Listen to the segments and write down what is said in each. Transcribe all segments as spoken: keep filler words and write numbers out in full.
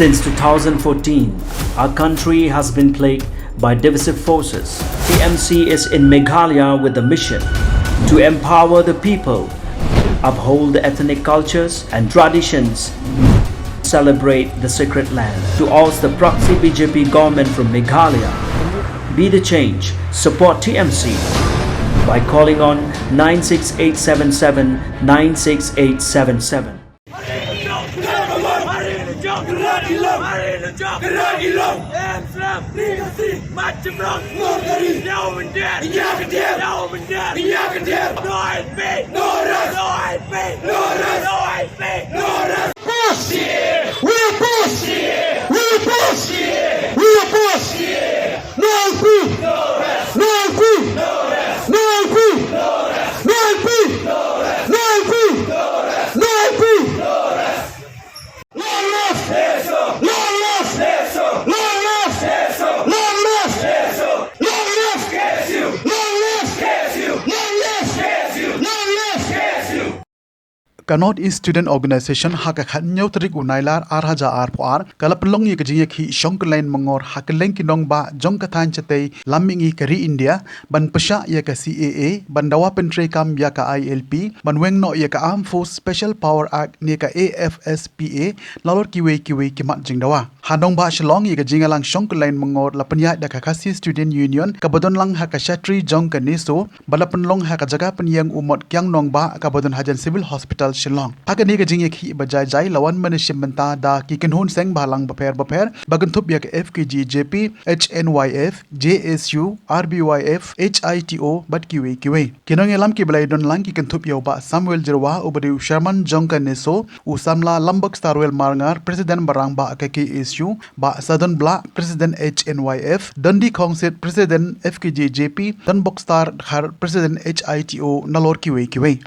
Since two thousand fourteen, our country has been plagued by divisive forces. T M C is in Meghalaya with the mission to empower the people, uphold the ethnic cultures and traditions, celebrate the sacred land. To oust the proxy B J P government from Meghalaya, be the change, support T M C by calling on nine six eight seven seven nine six eight seven seven. No peace! We oppose! We oppose! We oppose! No peace! No peace! No peace! No peace! No peace! No peace! Long live! Long live! Long live! Long live! Long live! Long live! Long live! Ka North East Student Organization ha ka khathynñiew tarik u Nailar ar hajar arphew ar ka la pynlong ïa ka jingïakhih shong kynlaiñ mangor ha kylleng ki nongbah jong ka thaiñ shatei lammihngi ka ri India ban pyrshah ïa ka C A A, ban dawa pyntreikam ïa ka I L P, ban weng noh ïa ka Armed Force Special Power Act ne ka A F S P A, nalor kiwei kiwei ki mat jingdawa. Ha nongbah Shillong ïa ka jingïalang shong kynlaiñ mangor la pynïaid da ka Khasi Student Union kaba don lang ha ka shatri jong ka NESO, ba la pynlong ha ka jaka pynïeng u mot kiang nongbah kaba don hajan Civil Hospital Shillong. Ha kane ka jingïakhih ba jai jai la wan ban ïashim bynta da ki kynhun seng bhalang bapher bapher ba kynthup ïa ka F K J G P, H N Y F, J S U, R B Y F, H I T O bad kiwei kiwei. Ki nongïalam kiba la ïadon lang ki kynthup ïa u Bah Samuel Jyrwa uba dei u Chairman jong ka NESO, u samla Lambok Starwell Marngar, President barangbah ka K S U, Bah Sadon Blah, President H N Y F, Dondi Khongsit, President F K J G P, Donbok Star Dkhar, President H I T O, nalor kiwei kiwei.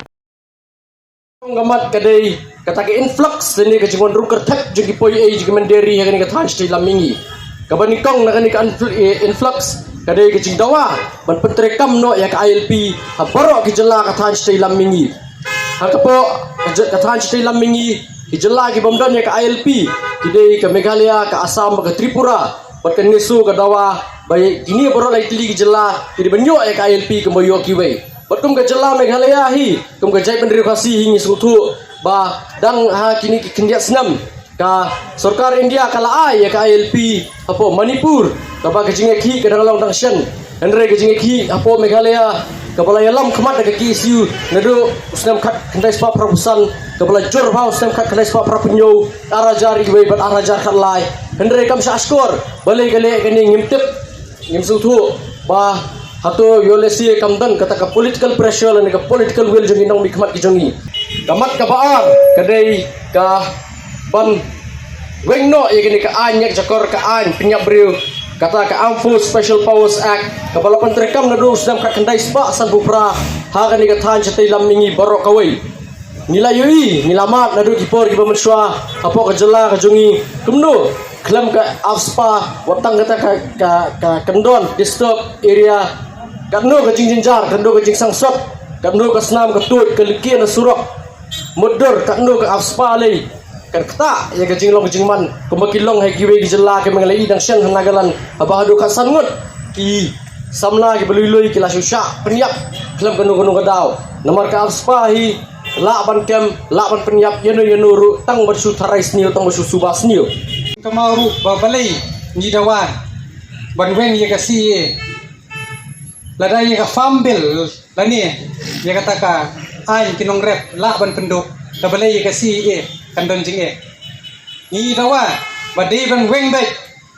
Ka mat ka dei kata ka influx ne ka jingwan rung kyrthep jong ki poi ei jong ki mynder ri ha kane ka thaiñ shatei lammihngi. Kaba nyngkong na kane ka infl-, eh, influx ka dei ka jingdawa ban pyntreikam noh ïa ka I L P ha baroh ki jylla ka thaiñ shatei lammihngi. Ha ka pdeng ka j-, ka thaiñ shatei lammihngi, ki jylla ki bym don ïa ka I L P ki dei ka Meghalaya, ka Assam bad ka Tripura. Bad ka NESO ka dawa ba ïa kine baroh lai tylli ki jylla ki dei ban ïoh ïa ka I L P kumba ïoh kiwei. Bad kum ka jylla Meghalaya hi, kum ka jaitbynriew Khasi hi ngi sngewthuh ba dang ha kine ki khyndiat snem ka sorkar India ka la ai ïa ka I L P hapoh Manipur, kaba ka jingïakhih ka dang long dang shen. Hynrei ka jingïakhih hapoh Meghalaya kaba la ïalam khmat da ka K S U naduh u snem khatkhyndai spah phra phew san, kaba la jur bha u snem khatkhyndai spah phra phew hynñiew, ar hajar iwei bad ar hajar khatlai. Hynrei kam shah shkor balei ka leh kane ngim tip. Ngim sngewthuh ba hato ïoh lehse kam don kata ka political pressure lane ka political will jong ki nongmihkhmat ki jong ngi. Ka mat kaba ar ka dei ka ban weng noh ïa kane ka aiñ ñiah jakor, ka aiñ pynïap briew, kata ka Armed Force Special Powers Act, kaba la pyntreikam naduh u snem khatkhyndai spah sanphew phra ha kane ka thaiñ shatei lammihngi baroh kawei. Ngi la ïohi, ngi la mad naduh ki por kiba mynshuwa hapoh ka jylla ka jong ngi kumno khlem ka AFSPA, wat tang kata ka, ka, ka kyndon, disturbed area, katno ka jingjynjar, katno ka jingsangsot, katno ka snam ka tuid, ka lynti na surok, mutdur, katno ka AFSPA lei. Kan ktah ïa ka jinglong ka jingman kumba ki long ha kiwei ki jylla kiba ngi la ïohi dang shen ha Nagaland, haba haduh khatsan ngut ki samla kiba lui lui ki la shu shah pynïap khlem kano kano ka daw. Namar ka AFSPA hi lah ban kem, lah ban pynïap ïano ïano ruh tang ban shu tharai sniew, tang ban shu suba sniew. Ka mut ruh ba balei ngi dawa ban weng ïa ka C A A. Lada ïa ka Farm Bill lane ïa kata ka aiñ ki nongrep lah ban pynduh, ka balei ïa ka C A A kan don jingeh. Ngi dawa ba dei ban weng beit,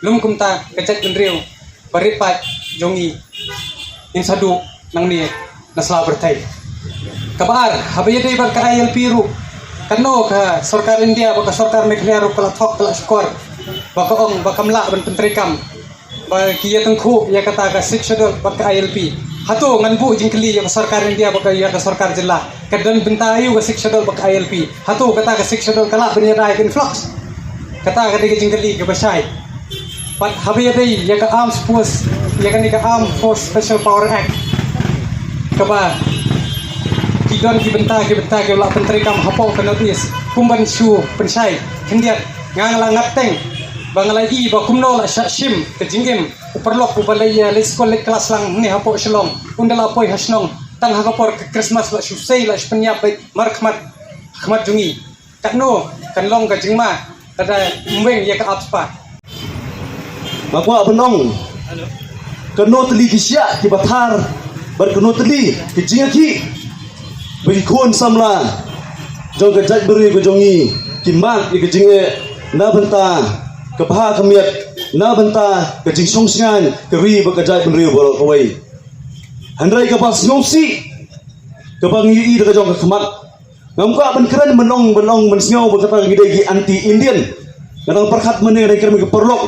lym kumta ka jaitbynriew ba rit paid jong ngi ngin sa duh nangne na sla pyrthei. Kaba ar, haba ïadei bad ka I L P ruh, katno ka sorkar India bad ka sorkar Meghalaya ruh ka la thok ka la shukor ba ka ong ba kam lah ban pyntreikam, ba ki ïa tyngkhuh ïa kata ka Sixth Schedule bad ka I L P. Hato ngan buh jingkylli ïa ka sorkar India bad ka, ïa ka sorkar jylla, ka don bynta aiu ka Sixth Schedule bad ka I L P? Hato kata ka Sixth Schedule ka lah ban ïada ïa ka influx? Kata ka dei ka jingkylli kaba shai. Bad haba ïadei ïa ka Armed Force, ïa kane ka Armed Force Special Power Act, kaba ki don ki bynta, ki bynta kiba la pyntreikam hapoh ka North East, kum ban shu pynshai khyndiat, nga la ngat teng Ba nga la ïohi ba kumno la shah shim ka jingim u paralok uba la ïa leit skul leit klas lang ne hapoh Shillong, un da la poi ha shnong tang ha ka por ka Christmas la shu sei la shu pynïap beit markhmat ha khmat jong ngi. Katno kan long ka jingma lada ym weng ïa ka app spah. Nga kwah ban ong, katno tylli ki shiah kiba thar bad katno tylli ki jingïakhih ba ki khun samla jong ka jaitbynriew ka jong ngi ki mad ïa ka jingeh na bynta ka bha ka miat, na bynta ka jingshongshngaiñ ka ri bad ka jaitbynriew baroh kawei. Hynrei kaba sngewsih kaba ngi ïohi da ka jong ka khmat, ngam kwah ban kren ban ong ban ong ban sngew ba kata ngi dei ki anti Indian. Nga dang pyrkhat mynne nga dang kren ka paralok.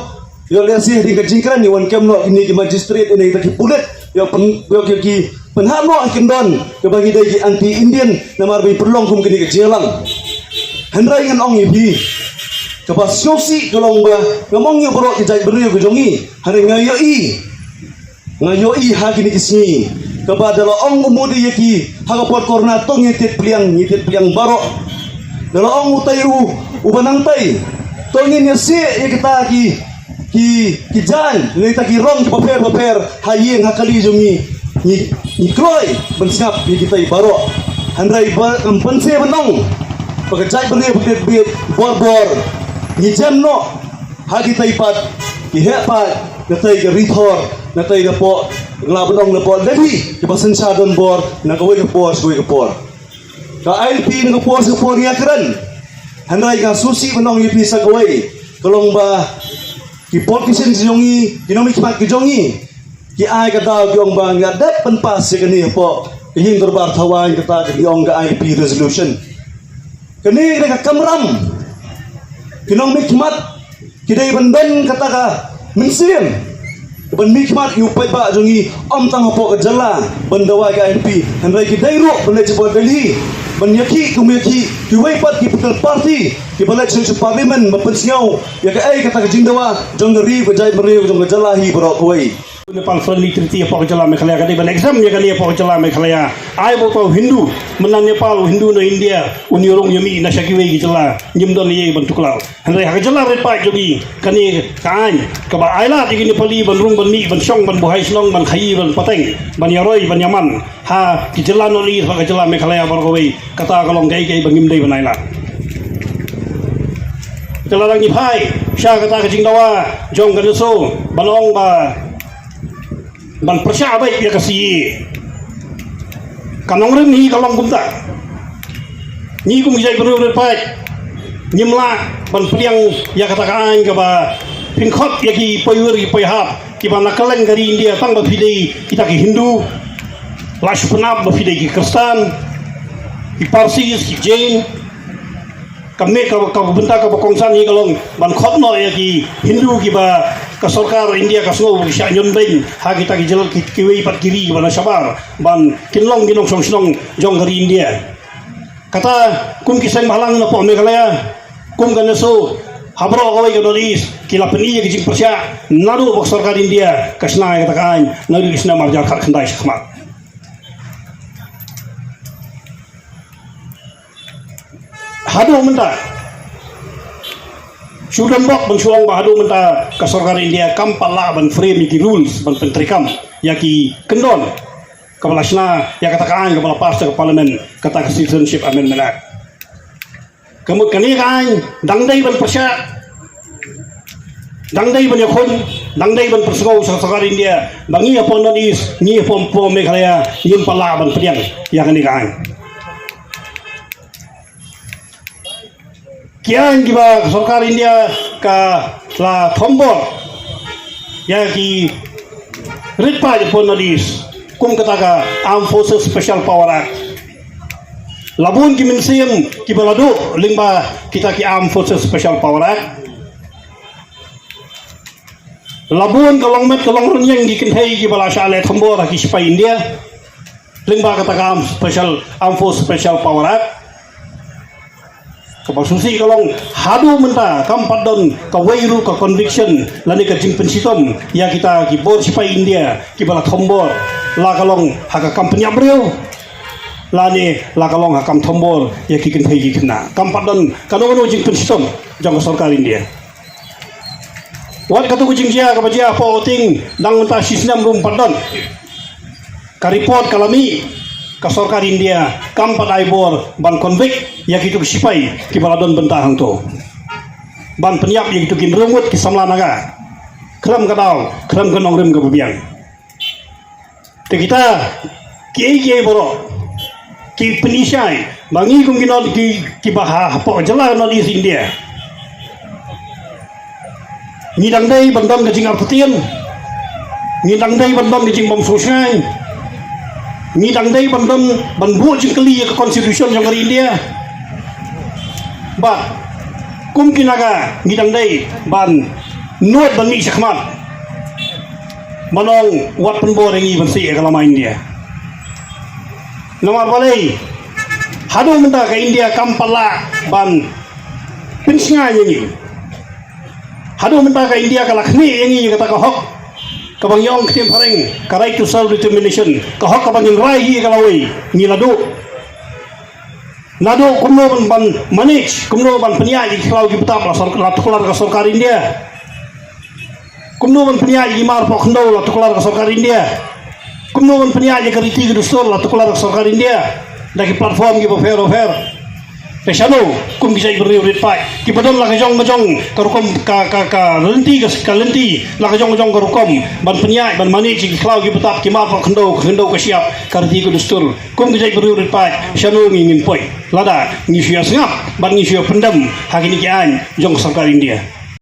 Ïoh lehse hadien ka jingkren ïa wan kem noh kine ki magistrate ne kita ki pulit. Ïoh pyn ïoh ki ki pynhap noh ha ki kyndon kaba ngi dei ki anti Indian namar ba ngi pynlong kum kine ka jingïalang. Hynrei ngan ong ïa phi, kaba sngewsih ka long ba ngam ong ïa baroh ki jaitbynriew ka jong ngi, hynrei nga ïohi Nga ïohi ha kine ki sngi kaba da la ong u Modi ïa ki ha ka por corona to ngi tied pliang, ngi tied pliang baroh. Da la ong utai u uba nangtai to ngin ïa sih ïa kita ki ki ki jaiñ ne kita ki rong kiba pher ba pher ha ïing ha kali jong ngi. Ngi ngi kloi ban sngap ïa kitai baroh. Hynrei ba ngam pynse ban ong ba ka jaitbynriew ba tied bit bor bor ngi jem noh ha kitai pat ki heh pat. Natai ka rithor, natai napoh, nga la ban ong napoh Delhi, kiba synshar donbor na kawei ka por sha kawei ka por. Ka I L P na ka por sha ka por ïa kren. Hynrei nga sngewsih ban ong ïa phi sa kawei, ka long ba ki politician jong ngi, ki nongmihkhmat ki jong ngi, ki ai ka daw ki ong ba ngi la dep ban pass ïa kane hapoh ka ïing dorbar thaw aiñ, kata ka ki ong ka I L P resolution. Kane ka dei ka kamram. Ki nongmihkhmat ki dei ban don kata ka mynsiem ban mihkhmat ïa u paidbah jong ngi, ym tang hapoh ka jylla ban dawa ïa ka I L P, hynrei ki dei ruh ban leit shapoh Delhi ban ïakhih kum ïakhih kiwei pat ki political party kiba leit sha parliament ban pynsngew ïa kaei kata ka jingdawa jong ka ri, ka jaitbynriew, jong ka jylla hi baroh kawei. Nepal Friendly Treaty hapoh ka jylla Meghalaya ka dei ban exempt ïa kane hapoh ka jylla Meghalaya. Ai ba uta u Hindu mynta Nepal, u Hindu na India, un ïarung ïamih na sha kiwei ki jylla, ngim don eiei ban tuklar. Hynrei ha ka jylla rit paid jong ngi, kane ka aiñ kaba ai lad ïa ki Nepali ban rung ban mih, ban shong, ban buhai shnong, ban khaïi, ban pateng, ban ïaroi, ban ïaman ha ki jylla North East bad ka jylla Meghalaya baroh kawei, kata ka long kaei kaei ba ngim dei ban ai lad. Te lada ngi phai sha kata ka jingdawa jong ka NESO, ban ong ba ban pyrshah beit ïa ka C A A. Ka nongrim hi ka long kumta. Ngi kum ki jaitbynriew rit paid ngim lah ban pdiang ïa kata ka aiñ kaba pynkhot ïa ki paidbah, ki paidhap kiba na kylleng ka ri India, tang ba phi dei kita ki Hindu, la shu pynap ba phi dei ki Khristan, ki Parsis, ki Jain. Ka mih ka, ka bynta kaba kongsan hi ka long ban khot noh ïa ki Hindu kiba ka sorkar India ka sngew ba ki shah ñion beiñ ha kita ki jylla, ki, kiwei pat ki ri kiba na shabar, ban kin long ki nongshong shnong jong ka ri India. Kata kum ki seng bhalang napoh Meghalaya, kum ka NESO, ha baroh kawei ka North East, ki la pyni ïa ki jingpyrshah naduh ba ka sorkar India ka shna ïa kata ka aiñ, naduh ki snem arhajar khatkhyndai shakhmat. Haduh mynta, shu don bok ban shu ong ba haduh mynta ka sorkar India kam pat lah ban frame ïa ki rules ban pyntreikam ïa ki kyndon kaba la shna ïa kata ka aiñ kaba la pass da ka Parliament, kata ka Citizenship Amendment Act. Ka mut kane ka aiñ dang dei ban pyrshah, dang dei ban ïakhun, dang dei ban pynsngew sha ka sorkar India ba ngi hapoh North East, ngi hapoh, hapoh Meghalaya ngim pat lah ban pdiang ïa kane ka aiñ. Ki aiñ kiba ka sorkar India ka la thombor ïa ki rit paid hapoh North East, kum kata ka Armed Forces Special Power Act. La bun ki mynsiem kiba la duh lyngba kita ki Armed Forces Special Power Act. La bun ka long met ka long rynïeng ki kynthei kiba la shah leh thombor ha ki shipai India lyngba kata ka Armed Special, Armed Force Special Power Act. Kaba sngewsih ka long haduh mynta kam pat don kawei ruh ka conviction lane ka jingpynshitom ïa kita ki bor shipai India kiba la thombor, la ka long ha ka kam pynïap briew lane la ka long ha kam thombor ïa ki kynthei ki khynnah. Kam pat don kano kano jingpynshitom jong ka sorkar India. Wat katu ka jingjia kaba jia hapoh Awting, dang mynta shi snem ruh ym pat don. Ka report ka la mih, ka sorkar India kam pat ai bor ban convict ïa kitu ki sipai kiba la don bynta hangto, ban pynïap ïa kitu ki nongrim ki samla Naga, khlem ka daw, khlem ka nongrim kaba biang. Te kita kiei kiei baroh ki pynshai ba ngi kum ki North, ki, kiba ha, hapoh jylla North East India, ngi dang dei ban don ka jingartatien, ngi dang dei ban don ka jingbymsngewsynei, ngi dang dei ban don, ban buh jingkylli ïa ka constitution jong ka ri India. Bad kum ki Naga ngi dang dei ban nud ban mih shakhmat, ban ong wat pynbor ïa ngi ban sih ïa ka lama India. Namar balei? Haduh mynta ka India kam pat lah ban pynshngaiñ ïa ngi. Haduh mynta ka India ka la khmih ïa ngi ïa kata ka hok kaba ngi ong ktien phareng ka right to self determination, ka hok kaba ngin rai hi ïa ka lawei, ngi la duh. Naduh kumno ban, ban manage, kumno ban pynïaid ïa ki khlaw ki btap la sor-, la tuklar ka sorkar India. Kumno ban pynïaid ïa ki mar poh khyndew la tuklar ka sorkar India. Kumno ban pynïaid ïa ka riti ka dustur la tuklar ka sorkar India da ki platform kiba pher ba pher. Te shano kum ki jaitbynriew rit paid kiba don la ka jong ka jong ka rukom, ka, ka, ka lynti, ka, ka lynti la ka jong ka jong ka rukom ban pynïaid, ban manage ïa ki khlaw ki btap, ki mar poh khyndew, ka khyndew ka shyiap, ka riti ka dustur? Kum ki jaitbynriew rit paid, shano ngi ngin poi lada ngi shu ïa sngap bad ngi shu ïa pyndem ha kine ki aiñ jong ka sorkar India?